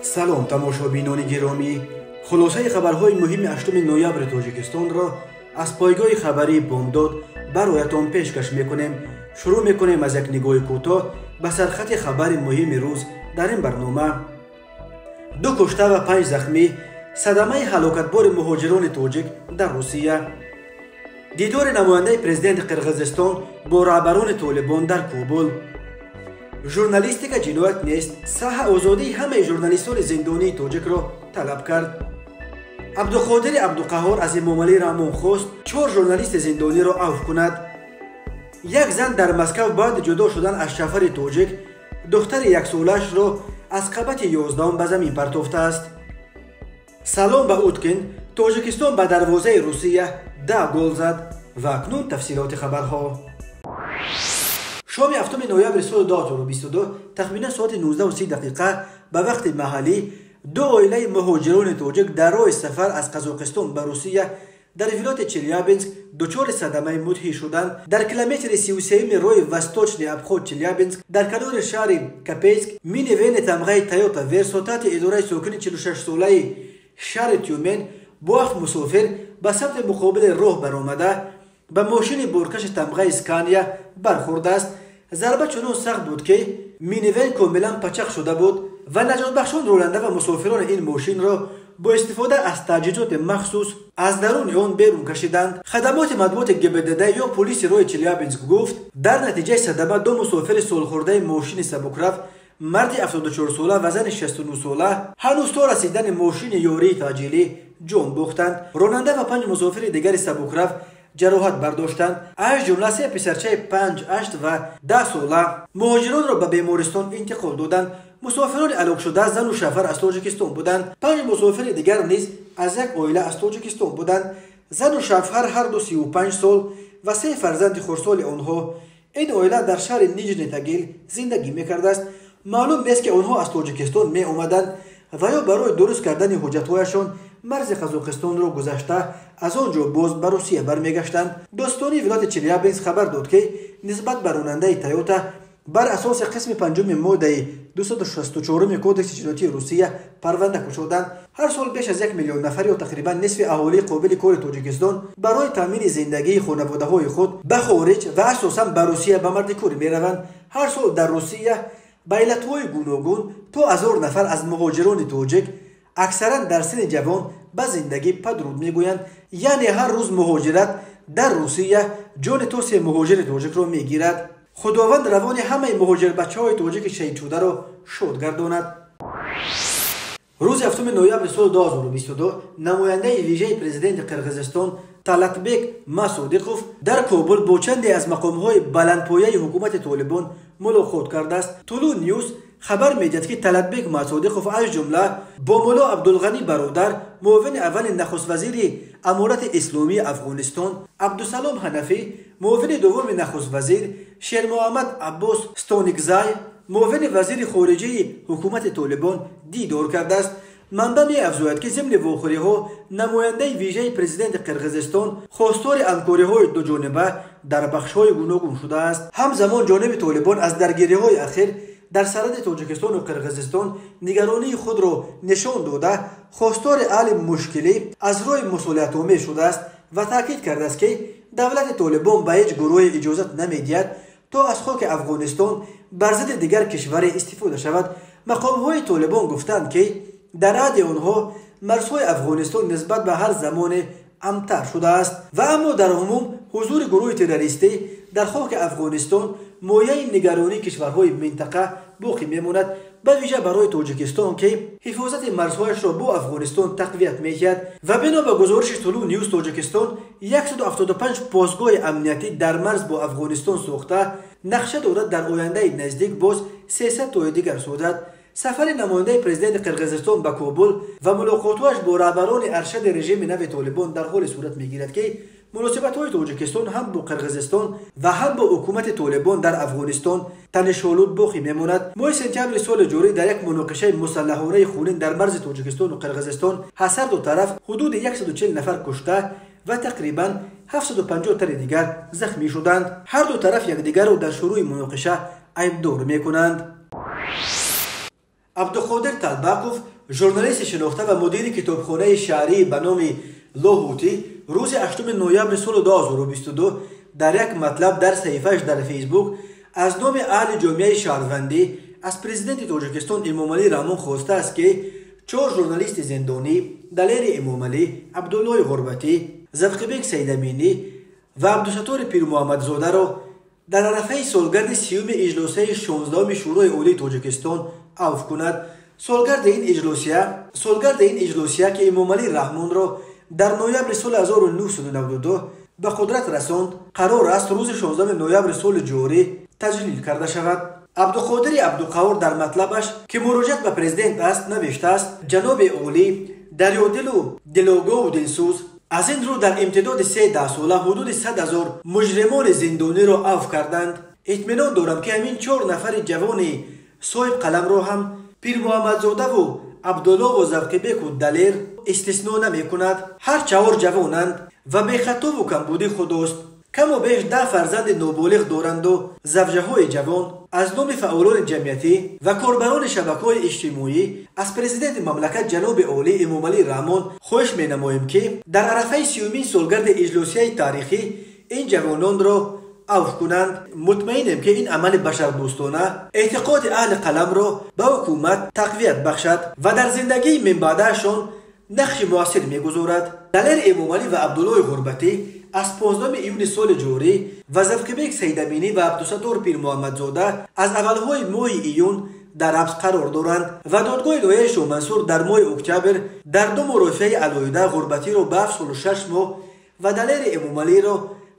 Салом, тамошобинони гиромӣ. Хулосаи хабарҳои муҳими 8 ноябри Тоҷикистонро аз пойгоҳи хабарии Бомдод бароятон пешкаш мекунем. Шурӯъ мекунем аз як нигоҳи кӯтоҳ ба сархати хабари муҳими рӯз дар ин барнома. 2 кушта ва 5 захмӣ, садамаи ҳалокатбори муҳоҷирони тоҷик дар Русия. Дидори намояндаи президенти Қирғизистон бо раҳбарони Толибон дар Кобул. Журналистика ҷиноят нест, саҳа озодии ҳамаи журналистони зиндонии тоҷикро талаб кард. Абдуқодири Абдуқаҳор аз Эмомалӣ Раҳмон хост 4 журналисти зиндониро авф кунад. Як зан дар Москав баъди ҷудо шудан аз шафари тоҷик духтари яксолаашро аз қабати 11 ба замин партофтааст. Салом ба Уткин, Тоҷикистон ба дарвозаи Русия 10 гол зад. Ва акнун тафсилоти хабарҳо. Шоми 7 ноябри соли 2022 тахминан соати 19:30 ба вақти маҳаллӣ ду оилаи муҳоҷирони тоҷик дар роҳи сафар аз Қазоқистон ба Русия дар вилояти Челябинск дучори садамаи мудҳиш шуданд. Дар километри 33 роҳи Восточный обход Челябинск дар канори шаҳри Копейск минивени тамғаи Тойота Версо таҳти идораи сокини 46-солаи шаҳри Тюмен бо 7 мусофир ба самти муқобили роҳ баромада ба мошини боркаши тамғаи Скания бархӯрдааст. Зарба чунон сахт буд, ки минивен комилан пачақ шуда буд ва наҷотбахшон ронанда ва мусофирони ин мошинро бо истифода аз таҷҳизоти махсус аз даруни он берун кашиданд. Хадамоти матбуоти ГИБДД ё полиси роҳи Челябинск гуфт, дар натиҷаи садама 2 мусофири солхӯрдаи мошини сабукрав, марди 74-сола ва зани 69-сола ҳанӯз то расидани мошини ёрии таъҷилӣ ҷон бохтанд. Ронанда ва 5 мусофири дигари сабукрав ҷароҳат бардоштанд, аз ҷумла 3 писарчаи 5, 8 ва 10 сола. Муҳоҷиронро ба бемористон интиқол доданд. Мусофирони алокшуда зану шафар аз Тоҷикистон буданд. 5 мусофири дигар низ аз як оила аз Тоҷикистон буданд. Зану шавҳар ҳар ду 35 сол ва 3 фарзанди хурдсоли онҳо. Ин оила дар шаҳри Нижний Тагил зиндагӣ мекардааст. Маълум нест, ки онҳо аз Тоҷикистон меомаданд ва ё барои дуруст кардани ҳуҷҷатҳояшон марзи Қазоқистонро гузашта аз он ҷо боз ба Русия бармегаштанд. Достони вилояти Челябинск хабар дод, ки нисбат ба ронандаи Тойота бар асоси қисми 5 моддаи 264 Кодекси ҷиноятии Русия парванда кушоданд. Ҳар сол беш аз 1 миллион нафар ё тақрибан нисфи аҳолии қобили кори Тоҷикистон барои таъмини зиндагии хонаводаҳои худ ба хориҷ ва асосан ба Русия ба мардикорӣ мераванд. Ҳар сол дар Русия ба иллатҳои гуногун то 1000 нафар аз муҳоҷирони тоҷик, аксаран дар синни ҷавон, ба зиндагӣ падруд мегӯянд. Яъне ҳар рӯз муҳоҷират дар Русия ҷони то 3 муҳоҷири тоҷикро мегирад. Худованд равони ҳамаи муҳоҷирбачаҳои тоҷики шаҳидшударо шод гардонад. Рӯзи 7 ноябри соли 2022 намояндаи вижаи президенти Қирғизистон Талатбек Масодиқов дар Кобул бо чанде аз мақомҳои баландпояи ҳукумати Толибон мулоқот кардааст. Тулу Ньюс хабар медиҳад, ки Талатбек Масодиқов аз ҷумла бо Мулло Абдулғанӣ Бародар, муовини аввали нахуствазири Аморати Исломии Афғонистон, Абдусалом Ҳанафӣ, муовини дуввуми нахуствазир, Шермуҳаммад Аббос Стоникзай, муовини вазири хориҷии ҳукумати Толибон дидор кардааст. Манбаъ меафзояд, ки зимни вохӯриҳо намояндаи вижаи президенти Қирғизистон хостори ҳамкориҳои дуҷониба дар бахшҳои гуногун шудааст. Ҳамзамон ҷониби Толибон аз даргириҳои ахир дар сарҳади Тоҷикистону Қирғизистон нигаронии худро нишон дода, хостори ҳалли мушкилӣ аз роҳи мусолиҳатомез шудааст ва таъкид кардааст, ки давлати Толибон ба ҳеҷ гурӯҳе иҷозат намедиҳад то аз хоки Афғонистон бар зидди дигар кишваре истифода шавад. Мақомҳои Толибон гуфтанд, ки дар аҳди онҳо марзҳои Афғонистон нисбат ба ҳар замоне амнтар шудааст ва аммо дар умум ҳузури гурӯҳи террористӣ дар хоки Афғонистон мояи нигаронии кишварҳои минтақа боқӣ мемонад, ба вижа барои Тоҷикистон, ки ҳифозати марзҳояшро бо Афғонистон тақвият медиҳад. Ва бино ба гузориши Тулу Ньюс, Тоҷикистон 175 постгоҳи амниятӣ дар марз бо Афғонистон сохта, нақша дорад дар ояндаи наздик боз 300 тои дигар созад. Сафари намояндаи президенти Қирғизистон ба Кобул ва мулоқотҳояш бо раҳбарони аршади режими нави Толибон дар ҳоле сурат мегирад, ки муносибатҳои Тоҷикистон ҳам бо Қирғизистон ва ҳам бо ҳукумати Толибон дар Афғонистон танишолуд боқӣ мемонад. Моҳи сентябри соли ҷорӣ дар як муноқишаи мусаллаҳонаи хунин дар марзи Тоҷикистону Қирғизистон аз ҳар ду тараф ҳудуди 140 нафар кушта ва тақрибан 750 тари дигар захмӣ шуданд. Ҳар ду тараф якдигарро дар шурӯи муноқиша айбдор мекунанд. Абдуқодир Талбақов Журналисти шинохта ва мудири китобхонаи шаҳрӣ ба номи Лоҳутӣ рӯзи 8 ноябри соли 2022 дар як матлаб дар саҳифааш дар Фейсбук аз номи аҳли ҷомеаи шаҳрвандӣ аз президенти Тоҷикистон Эмомалӣ Раҳмон хостааст, ки 4 журналисти зиндонӣ Далери Эмомалӣ, Абдуллои Ғурбатӣ, Завқибек Саидаминӣ ва Абдусаттори Пирмуҳаммадзодаро дар арафаи солгарди 30-уми иҷлосияи 16-уми Шӯрои Олии Тоҷикистон авф кунад. Солгарди ин иҷлосия, ки Эмомалӣ Раҳмонро дар ноябри соли 1992 ба қудрат расонд, қарор аст рӯзи 16 ноябри соли ҷорӣ таҷлил карда шавад. Абдуқодири Абдуқаҳор дар матлабаш, ки муроҷиат ба президент аст, навиштааст: ҷаноби олӣ, дарёдилу дилогову дилсӯз, аз ин рӯ дар имтидоди 3 даҳсола ҳудуди 100 000 муҷримони зиндониро авф карданд. Итминон дорам, ки ҳамин 4 нафари ҷавони соҳибқаламро ҳам Пирмуҳаммадзодаву Абдуллову Завқибеку Далер истисно намекунад. Ҳар 4 ҷавонанд ва бехатову камбудӣ худост. Каму беш 10 фарзанди ноболиғ доранду завҷаҳои ҷавон. Аз номи фаъолони ҷамъиятӣ ва корбарони шабакаҳои иҷтимоӣ аз президенти мамлакат ҷаноби олӣ Эмомалӣ Раҳмон хоҳиш менамоем, ки дар арафаи 30-умин солгарди иҷлосияи таърихӣ ин ҷавононро авф кунанд. Мутмаинем, ки ин амали башардӯстона эътиқоди аҳли қаламро ба ҳукумат тақвият бахшад ва дар зиндагии минбаъдаашон нақши муассир мегузорад. Далери Эмомалӣ ва Абдуллои Ғурбатӣ аз 15 июни соли ҷорӣ ва Завқибек Саидаминӣ ва Абдусаттор Пирмуҳаммадзода аз аввалҳои моҳи июн дар ҳабс қарор доранд ва додгоҳи ноҳияи Шоҳмансур дар моҳи октябр дар 2 мурофиаи алоҳида Ғурбатиро ба 7 солу 6 моҳ ва Далери Эмомалиро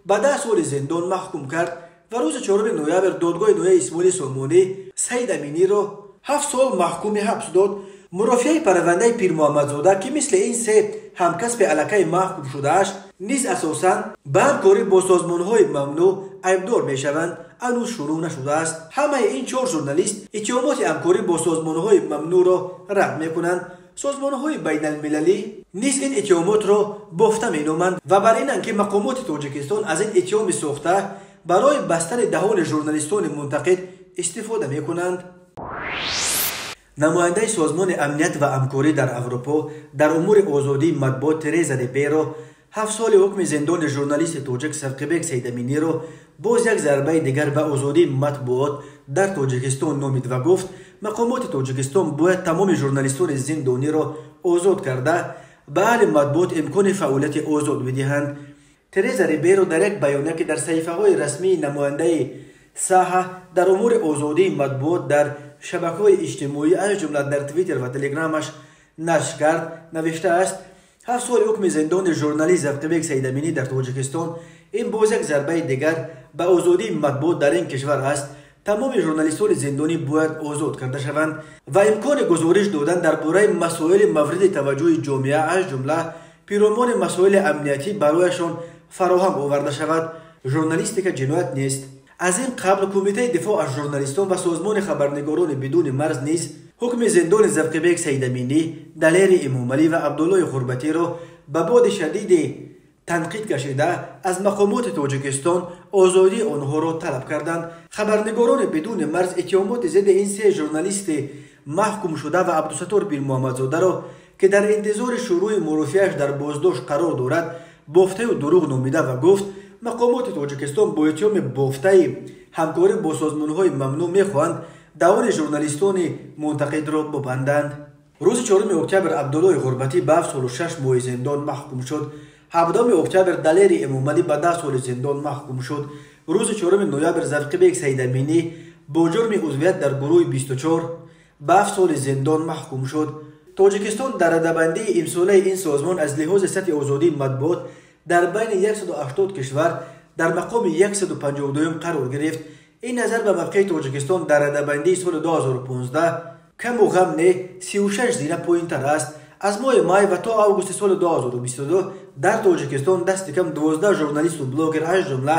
ба 10 соли зиндон маҳкум кард ва рӯзи 4 ноябр додгоҳи ноҳияи Исмоили Сомонӣ Саидаминиро 7 сол маҳкуми ҳабс дод. Мурофиаи парвандаи Пирмуҳаммадзода, ки мисли ин 3 ҳамкасби аллакай маҳкум шудааш, низ асосан ба ҳамкорӣ бо созмонҳои мамнӯъ айбдор мешаванд, ҳанӯз шурӯъ нашудааст. Ҳамаи ин 4 журналист иттиҳомоти ҳамкорӣ бо созмонҳои мамнӯъро рад мекунанд. Созмонҳои байналмилалӣ низ ин иттиҳомотро бофта меноманд ва бар инанд, ки мақомоти Тоҷикистон аз ин иттиҳоми сохта барои бастани даҳони журналистони мунтақид истифода мекунанд. Намояндаи Созмони амният ва ҳамкорӣ дар Аврупо дар умури озодии матбуот Тереза Рибейро 7 соли ҳукми зиндони журналисти тоҷик Завқибек Саидаминиро боз як зарбаи дигар ба озодии матбуот дар Тоҷикистон номид ва гуфт, мақомоти Тоҷикистон бояд тамоми журналистони зиндониро озод карда ба аҳли матбуот имкони фаъолияти озод бидиҳанд. Тереза Рибейро дар як баёния, ки дар саҳифаҳои расмии намояндаи саҳа дар умури озодии матбуот дар шабакаҳои иҷтимоӣ, аз ҷумла дар Твиттер ва Телеграмаш нашр кард, навиштааст: 7 соли ҳукми зиндони журналист Завқибек Саидаминӣ дар Тоҷикистон ин боз як зарбаи дигар ба озодии матбуот дар ин кишвар аст. Тамоми журналистони зиндонӣ бояд озод карда шаванд ва имкони гузориш додан дар бораи масоили мавриди таваҷҷӯҳи ҷомеа, аз ҷумла пиромони масоили амниятӣ, барояшон фароҳам оварда шавад. Журналистика ҷиноят нест. Аз ин қабл Кумитаи дифоъ аз журналистон ва Созмони хабарнигорони бидуни марз низ ҳукми зиндони Завқибек Саидаминӣ, Далери Эмомалӣ ва Абдуллои Ғурбатиро ба боди шадиди танқид кашида аз мақомоти Тоҷикистон озодии онҳоро талаб карданд. Хабарнигорони бидуни марз иттиҳомоти зидди ин 3 журналисти маҳкумшуда ва Абдусаттор Пирмуҳаммадзодаро, ки дар интизори шурӯъи мурофиааш дар боздошт қарор дорад, бофтаю дурӯғ номида ва гуфт, мақомоти Тоҷикистон бо иттиҳоми бофтаи ҳамкорӣ бо созмонҳои мамнӯъ мехоҳанд даҳони журналистони мунтақидро бибанданд. Рӯзи 4 октябр Абдуллои Ғурбатӣ ба 7 солу 6 моҳи зиндон маҳкум шуд. 17 октябр Далери Эмомалӣ ба 10 соли зиндон маҳкум шуд. Рӯзи 4 ноябр Завқибек Саидаминӣ бо ҷурми узвият дар гурӯҳи 24 ба 7 соли зиндон маҳкум шуд. Тоҷикистон дар радабандии имсолаи ин созмон аз лиҳози сатҳи озодии матбуот дар байни 180 кишвар дар мақоми 152 қарор гирифт. Ин назар ба мавқеи Тоҷикистон дар радабандии соли 2015 каму ғам не 36 зина поинтар аст. Аз моҳи май ва то августи соли 2022 дар Тоҷикистон дасти кам 12 журналисту блогер, аз ҷумла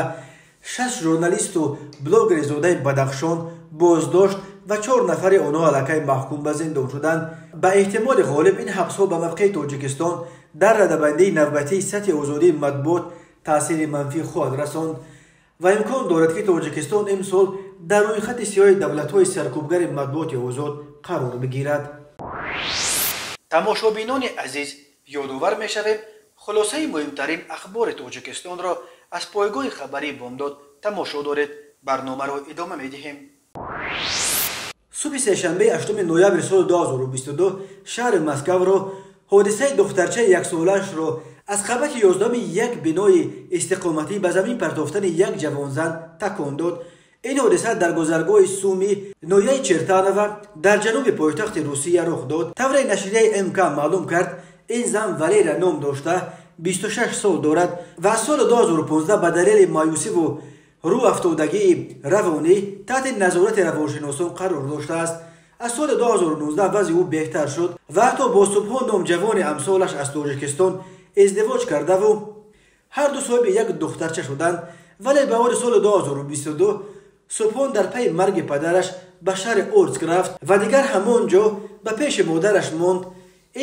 6 журналисту блогери зодаи Бадахшон боздошт ва 4 нафари онҳо аллакай маҳкум ба зиндон шуданд. Ба эҳтимоли ғолиб ин ҳабсҳо ба мавқеи Тоҷикистон дар радабандии навбатии сатҳи озодии матбуот таъсири манфӣ хоҳад расонд ва имкон дорад, ки Тоҷикистон имсол дар рӯйхати сиёҳи давлатҳои саркӯбгари матбуоти озод қарор бигирад. Тамошобинони азиз, ёдовар мешавем, хулосаи муҳимтарин ахбори Тоҷикистонро аз пойгоҳи хабарии Бомдод тамошо доред. Барномаро идома медиҳем. Субҳи сешанбеи 8 ноябри соли 2022 шаҳри Москваро ҳодисаи духтарчаи яксолаашро аз қабати 11 як бинои истиқоматӣ ба замин партофтани як ҷавонзан такон дод. Ин ҳодиса дар гузаргоҳи Суми ноҳияи Чертанова дар ҷануби пойтахти Русия рух дод. Тавре нашрияи МК маълум кард, ин зан Валерия ном дошта, 26 сол дорад ва аз соли 2015 ба далели маъюсиву рӯ афтодагии равонӣ таҳти назорати равоншиносон қарор доштааст. Аз соли 2019 вазъи ӯ беҳтар шуд ва ҳатто бо Субҳон ном ҷавони амсолаш аз Тоҷикистон издивоҷ кардаву ҳар ду соҳиби як духтарча шуданд. Вале баҳори соли 2022 Субҳон дар пайи марги падараш ба шаҳри Орск рафт ва дигар ҳамон ҷо ба пеши модараш монд.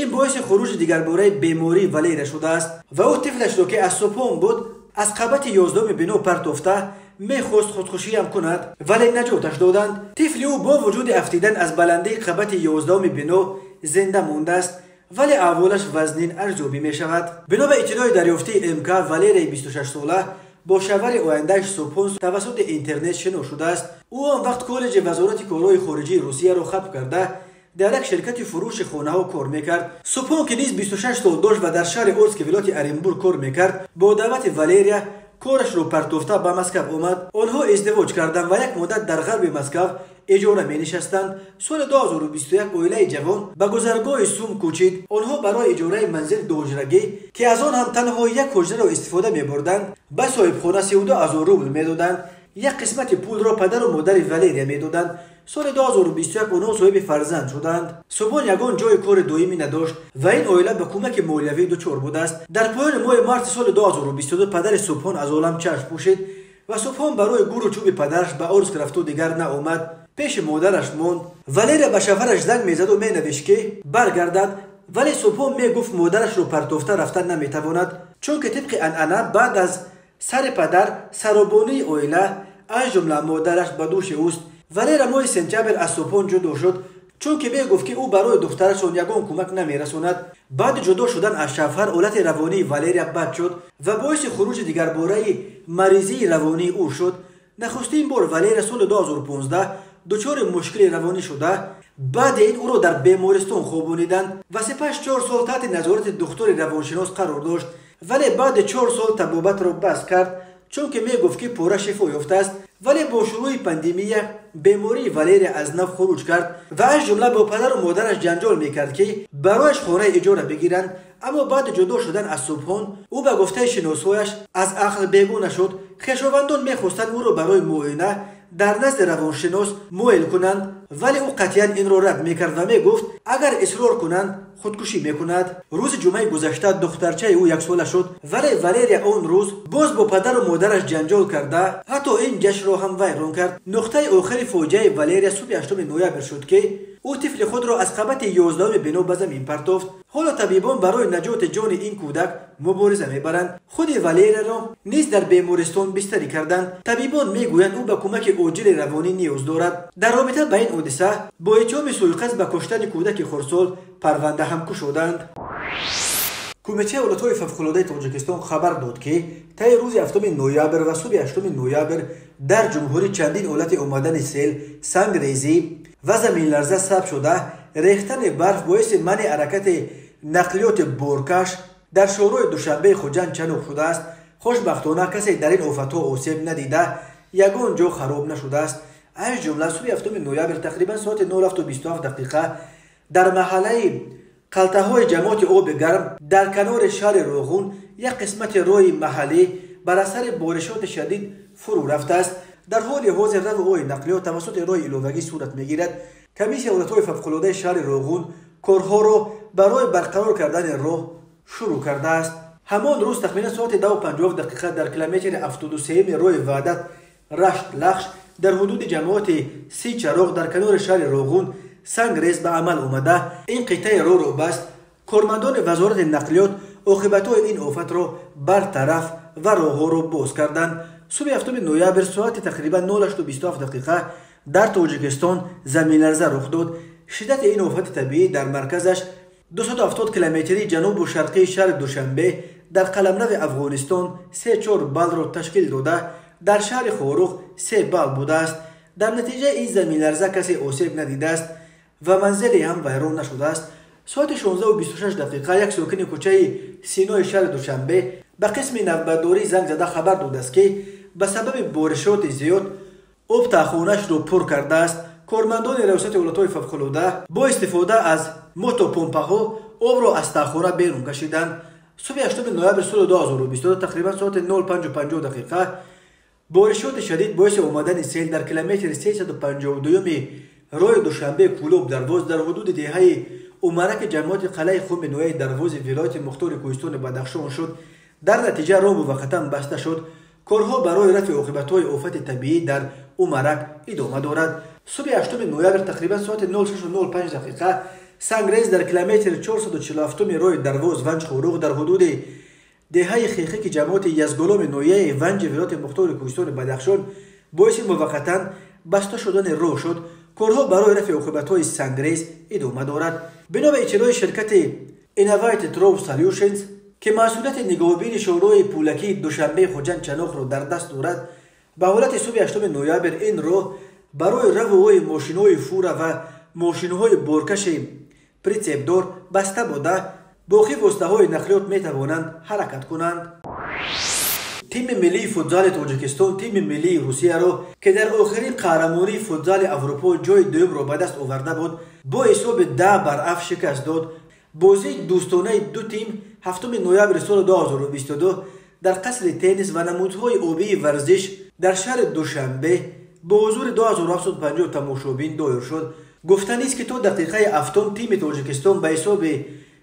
Ин боиси хуруҷи дигарбораи бемории Валерия шудааст ва ӯ тифлашро, ки аз Субҳон буд, аз қабати 11 бино партофта мехост худкушиам кунад, вале наҷоташ доданд. Тифли ӯ бо вуҷуди афтидан аз баландии қабати 11 бино зинда мондааст, вале аҳволаш вазнин арзёбӣ мешавад. Бино ба иттилои дарёфтии МК, Валерияи 26сола бо шавҳари ояндааш Субҳон тавассути интернет шинос шудааст. Ӯ он вақт коллеҷи вазорати корҳои хориҷии Русияро хатм карда дар як ширкати фурӯши хонаҳо кор мекард. Субҳон, ки низ 26 сол дошт ва дар шаҳри Орски вилояти Оренбург кор мекард, бо даъвати Валерия корашро партофта ба Москав омад. Онҳо издивоҷ карданд ва як муддат дар ғарби Москав иҷора менишастанд. Соли 2021 оилаи ҷавон ба гузаргоҳи Сум кӯчид. Онҳо барои иҷораи манзил дуҳуҷрагӣ, ки аз он ҳам танҳо як ҳуҷраро истифода мебурданд, ба соҳибхона 32 000 рубл медоданд. Як қисмати пулро падару модари Валерия медоданд. Соли 2021 онҳо соҳиби фарзанд шуданд. Субҳон ягон ҷои кори доимӣ надошт ва ин оила ба кӯмаки молиявӣ дучор будааст. Дар поёни моҳи марти соли 2022 падари Субҳон аз олам чашм пӯшид ва Субҳон барои гуру чӯби падараш ба Орск рафту дигар наомад. Пеши модараш монд. Валерия ба шавҳараш занг мезаду менавишт, ки баргардад, вале Субҳон мегуфт модарашро партофта рафтан наметавонад, чунки тибқи анъана баъд аз сари падар саробонии оила аз ҷумла модараш ба дӯши ӯст. Валера моҳи сентябр аз Субҳон ҷудо шуд, чунки мегуфт, ки ӯ барои духтарашон ягон кӯмак намерасонад. Баъди ҷудо шудан аз шавҳар ҳолати равонии Валерия бад шуд ва боиси хуруҷи дигарбораи маризии равонии ӯ шуд. Нахустин бор Валерия соли 2015 дучори мушкили равонӣ шуда, баъди ин ӯро дар бемористон хобониданд ва сипас 4 сол таҳти назорати духтури равоншинос қарор дошт. Вале баъди 4 сол табобатро бас кард, чунки мегуфт, ки пурра шифо ёфтааст. Вале бо шурӯи пандемия бемории Валерия аз нав хуруҷ кард ва аз ҷумла бо падару модараш ҷанҷол мекард, ки барояш хонаи иҷора бигиранд. Аммо баъди ҷудо шудан аз Субҳон ӯ ба гуфтаи шиносҳояш аз ақл бегона шуд. Хешовандон мехостанд ӯро барои муоина дар назди равоншинос муоил кунанд, вале ӯ қатъиян инро рад мекард ва мегуфт, агар исрор кунанд худкушӣ мекунад. Рӯзи ҷумъаи гузашта духтарчаи ӯ яксола шуд, вале Валерия он рӯз боз бо падару модараш ҷанҷол карда, ҳатто ин ҷашнро ҳам вайрон кард. Нуқтаи охири фоҷиаи Валерия субҳи 8 ноябр шуд, ки ӯ тифли худро аз қабати 11 бино ба замин партофт. Ҳоло табибон барои наҷоти ҷони ин кӯдак мубориза мебаранд. Худи Валерияро низ дар бемористон бистарӣ карданд. Табибон мегӯянд, ӯ ба кӯмаки оҷили равонӣ ниёз дорад. Дар робита ба ин ҳодиса бо иттиҳоми суиқасд ба куштани кӯдаки хурдсол парванда ҳам кушоданд. Кумитаи ҳолатҳои фавқулодаи Тоҷикистон хабар дод, ки таи рӯзи 7 ноябр ва субҳи 8 ноябр дар ҷумҳурӣ чандин ҳолати омадани сел, сангрезӣ ва заминларза сабт шуда, рехтани барф боиси манъи ҳаракати нақлиёти боркаш дар шӯрои Душанбеи Хуҷанд чануқ шудааст. Хушбахтона касе дар ин офатҳо осеб надида, ягон ҷо хароб нашудааст. Аз ҷумла субҳи 7 ноябр тақрибан соати 07:27 дақиқа дар маҳаллаи қалтаҳои ҷамоати оби гарм дар канори шаҳри Роғун як қисмати роҳи маҳаллӣ бар асари боришоти шадид фурӯ рафтааст. Дар ҳоли ҳозир раву ои нақлиёт тавассути роҳи иловагӣ сурат мегирад. Комиссияи ҳолатҳои фавқулодаи шаҳри Роғун корҳоро барои барқарор кардани роҳ шурӯъ кардааст. Ҳамон рӯз тахминан соати 10:50 дақиқа дар километри 73 роҳи Ваҳдат Рашт Лахш дар ҳудуди ҷамоати Си Чароғ дар канори шаҳри Роғун сангрез ба амал омада, ин қитъаи роҳро баст. Кормандони вазорати нақлиёт оқибатҳои ин офатро бартараф ва роҳҳоро боз карданд. Субҳи 7 ноябр соати тақрибан 08:27 дақиқа дар Тоҷикистон заминларза рух дод. Шиддати ин офати табиӣ дар марказаш 270 километри ҷанубу шарқии шаҳри Душанбе дар қаламрави Афғонистон 3-4 баллро ташкил дода, дар шаҳри Хоруғ 3 балл будааст. Дар натиҷаи ин заминларза касе осеб надидааст ва манзиле ҳам вайрон нашудааст. Соати 16:26 дақиқа як сокини кӯчаи Синои шаҳри Душанбе ба қисми навбатдорӣ занг зада хабар додааст, ки ба сабаби боришоти зиёд об таҳхонаашро пур кардааст. Кормандони раёсати ҳолатҳои фавқулода бо истифода аз мотопомпаҳо обро аз таҳхона берун кашиданд. Субҳи 8 ноябри соли 2022 тақрибан соати 05:50 дақиқа боришоти шадид боиси омадани сел дар километри 352 роҳи Душанбе Кӯлоб Дарвоз дар ҳудуди деҳаи Умараки ҷамоати қалъаи Хуми ноҳияи Дарвози вилояти мухтори Кӯҳистони Бадахшон шуд. Дар натиҷа роҳ муваққатан баста шуд. Корҳо барои рафъи оқибатҳои офати табиӣ дар Умарак идома дорад. Субҳи 8 ноябр тақрибан соати 06:05 дақиқа сангрез дар километри 447 роҳи Дарвоз Ванҷ Хоруғ дар ҳудуди деҳаи Хехики ҷамоати Язголоми ноҳияи Ванҷи вилояти мухтори Кӯҳистони Бадахшон боиси муваққатан баста шудани роҳ шуд. Корҳо барои рафъи оқибатҳои сангрез идома дорад. Бино ба иттилои ширкати Innovated Road Solutions, ки масъулияти нигоҳубини шоҳроҳи пулакии Душанбе Хуҷанд Чаноқро дар даст дорад, ба ҳолати субҳи 8 ноябр ин роҳ барои раву мошинҳои фура ва мошинҳои боркаши прицепдор баста буда, боқӣ воситаҳои нақлиёт метавонанд ҳаракат кунанд. Тими миллии футзали Тоҷикистон тими миллии Русияро, ки дар охирин қаҳрамонии футзали Аврупо ҷои дуюмро ба даст оварда буд, бо ҳисоби 10-0 шикаст дод. Бозии дӯстонаи ду тим 7 ноябри соли 2022 дар қасри теннис ва намудҳои обии варзиш дар шаҳри Душанбе бо ҳузури 2750 тамошобин доир шуд. Гуфтанист, ки то дақиқаи ҳафтум тими Тоҷикистон ба ҳисоби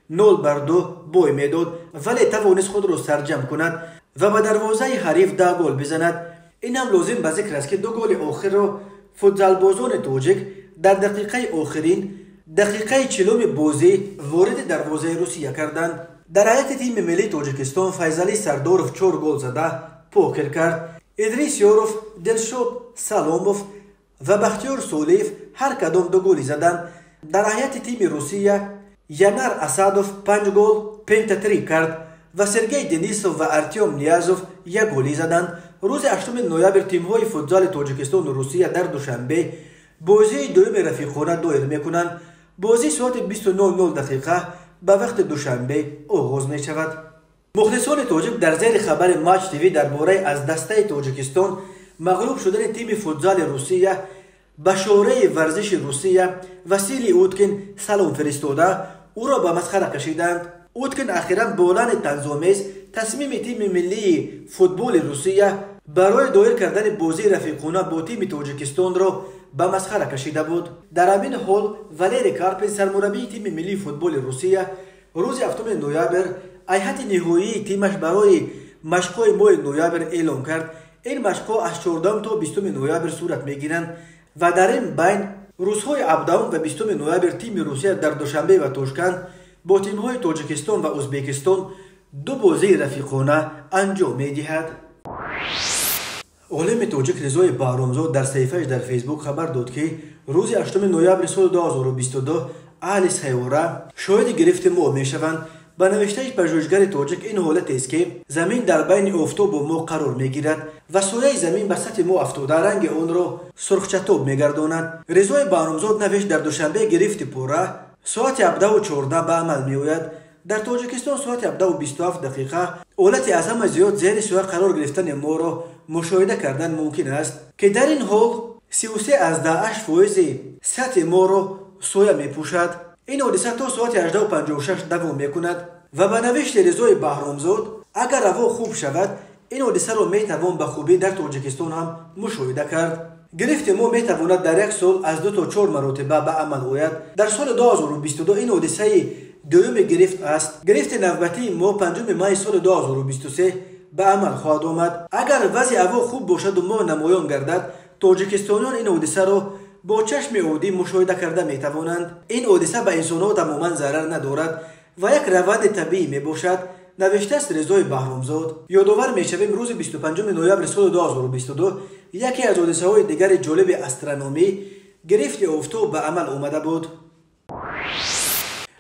0-2 бой медод, вале тавонист худро сарҷам кунад ва ба дарвозаи ҳариф 10 гол бизанад. Ин ҳам лозим ба зикр аст, ки ду голи охирро футзалбозони тоҷик дар дақиқаи охирин, дақиқаи 40-уми бозӣ вориди дарвозаи Русия карданд. Дар ҳайати тими миллии Тоҷикистон Файзалӣ Сардоров 4 гол зада покер кард. Идрис Ёров, Дилшод Саломов ва Бахтиёр Солиев ҳар кадом 2 голи заданд. Дар ҳайати тими Русия Янар Асадов 5 гол пентатрик кард ва Сергей Денисов ва Артём Ниязов 1 голи заданд. Рӯзи 8 ноябр тимҳои футзали Тоҷикистону Русия дар Душанбе бозии дуюми рафиқона доир мекунанд. Бозӣ соати 20:00 дақиқа ба вақти Душанбе оғоз мешавад. Мухлисони тоҷик дар зери хабари Матч ТВ дар бораи аз дастаи Тоҷикистон мағлуб шудани тими футзали Русия ба шораи варзиши Русия Василий Уткин салом фиристода, ӯро ба масхара кашиданд. Уткин ахиран бо лаъни танзомез тасмими тими миллии футболи Русия барои доир кардани бозии рафиқона бо тими Тоҷикистонро ба масхара кашида буд. Дар ҳамин ҳол Валерий Карпин, сармураббии тими миллии футболи Русия, рӯзи 7 ноябр ҳайати ниҳоии тимаш барои машқҳои моҳи ноябр эълон кард. Ин машқҳо аз 14 то 20 ноябр сурат мегиранд ва дар ин байн рӯзҳои 17 ва 20 ноябр тими Русия дар Душанбе ва Тошканд бо тимҳои Тоҷикистон ва Ӯзбекистон ду бозии рафиқона анҷом медиҳад. Олими тоҷик Ризои Баҳромзод дар саҳифааш дар Фейсбук хабар дод, ки рӯзи 8 ноябри соли 2022 аҳли сайёра шоҳиди гирифти моҳ мешаванд. Ба навиштаи пажӯҳишгари тоҷик ин ҳолатест, ки замин дар байни офтобу моҳ қарор мегирад ва сояи замин ба сатҳи моҳ афтода ранги онро сурхчатоб мегардонад. Ризои Баҳромзод навишт, дар Душанбе гирифти пурра соати 17:14 ба амал меояд. Дар Тоҷикистон соати 17:27 дақиқа ҳолати аз ҳама зиёд зери соя қарор гирифтани моҳро мушоҳида кардан мумкин аст, ки дар ин ҳол 33,8% сатҳи моҳро соя мепӯшад. Ин ҳодиса то соати 18:56 давом мекунад ва ба навишти Ризои Баҳромзод агар ҳаво хуб шавад, ин ҳодисаро метавон ба хубӣ дар Тоҷикистон ҳам мушоҳида кард. Гирифти моҳ метавонад дар як сол аз 2 то 4 маротиба ба амал ояд. Дар соли 2022 ин ҳодисаи дуюми гирифт аст. Гирифти навбатии моҳ 5 майи соли 2023 ба амал хоҳад омад. Агар вазъи ҳаво хуб бошаду моҳ намоён гардад, тоҷикистониён ин ҳодисаро бо чашми оддӣ мушоҳида карда метавонанд. Ин ҳодиса ба инсонҳо тамоман зарар надорад ва як раванди табиӣ мебошад, навиштааст Ризои Баҳромзод. Ёдовар мешавем, рӯзи 25 ноябри соли 2022 яке аз ҳодисаҳои дигари ҷолиби астрономӣ гирифти офтоб ба амал омада буд.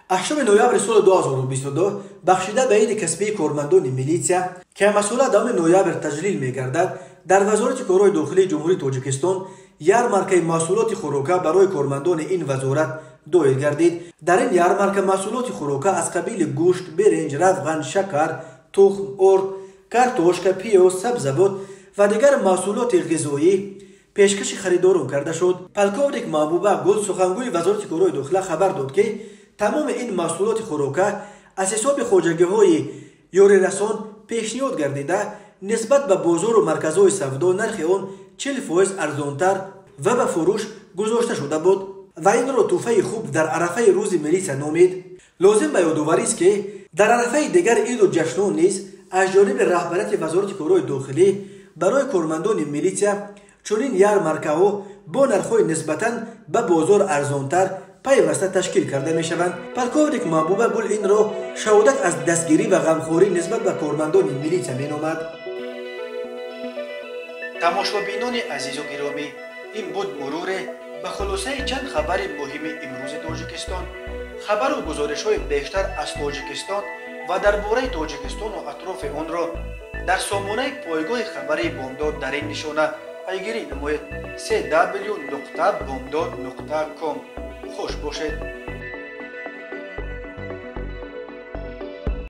8 ноябри соли 2022 бахшида ба иди касбии кормандони милитсия, ки ҳамасола 10 ноябр таҷлил мегардад, дар Вазорати корҳои дохилии Ҷумҳурии Тоҷикистон ярмаркаи маҳсулоти хӯрока барои кормандони ин вазорат доир гардид. Дар ин ярмарка маҳсулоти хӯрока аз қабили гӯшт, биринҷ, равған, шакар, тухм, орд, картошка, пиёз, сабзавот ва дигар маҳсулоти ғизоӣ пешкаши харидорон карда шуд. Полковник Маҳбуба Гул, сухангӯи Вазорати корҳои дохила, хабар дод, ки тамоми ин маҳсулоти хӯрока аз ҳисоби хоҷагиҳои ёрирасон пешниҳод гардида, нисбат ба бозору марказҳои савдо нархи он 40% арзонтар ва ба фурӯш гузошта шуда буд ва инро тӯҳфаи хуб дар арафаи рӯзи милитсия номид. Лозим ба ёдоварист, ки дар арафаи дигар иду ҷашнон низ аз ҷониби раҳбарияти Вазорати корҳои дохилӣ барои кормандони милитсия чунин ярмаркаҳо бо нархҳои нисбатан ба бозор арзонтар пайваста ташкил карда мешаванд. Полковник Маҳбуба Гул инро шаҳодат аз дастгирӣ ва ғамхорӣ нисбат ба кормандони милитсия меномад. Тамошобинони азизу гиромӣ, ин буд муруре ба хулосаи чанд хабари муҳими имрӯзи Тоҷикистон. Хабару гузоришҳои бештар аз Тоҷикистон ва дар бораи Тоҷикистону атрофи онро дар сомонаи пойгоҳи хабарии Бомдод дар ин нишона пайгирӣ намоед: cw.bomdod.com. Хуш бошед.